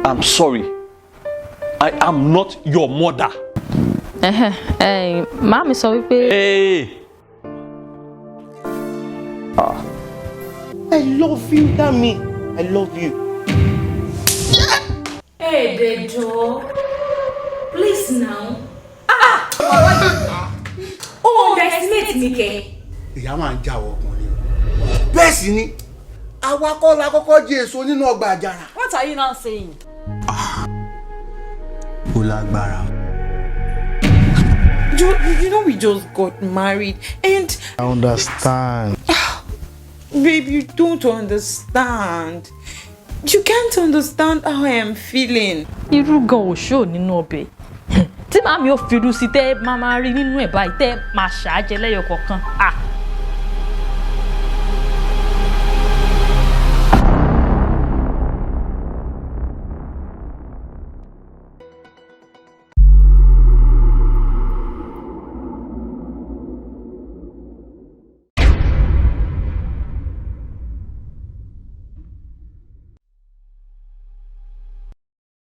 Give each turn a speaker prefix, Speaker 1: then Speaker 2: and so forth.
Speaker 1: I'm sorry. I am not your mother.
Speaker 2: Ẹhẹ́n, ẹ̀yin, màámi sọ wípé.
Speaker 1: Hey! Ah.
Speaker 3: I love you, Dami. I love you.
Speaker 4: Hey, Dejo. Please now. Ah! Oh, underestimate mi kẹ.
Speaker 5: Ìyá máa ń jáwọ́ ọkùnrin o. Bẹ́ẹ̀ sì ni àwa kọ́ la kọ́kọ́ jẹ èso nínú ọgbà àjàrà.
Speaker 6: What are you now saying?
Speaker 5: Ó lágbára.
Speaker 7: You know we just got married and
Speaker 8: I understand.
Speaker 7: Babe, you don't understand. You can't understand how I am feeling.
Speaker 2: Irú gan òṣò nínú ọbẹ̀ tí màmí ò fi irú sí tẹ́ máa máa rí nínú ẹ̀ báyìí tẹ́ máa ṣàájẹ lẹ́yọ kọ̀ọ̀kan. Ah.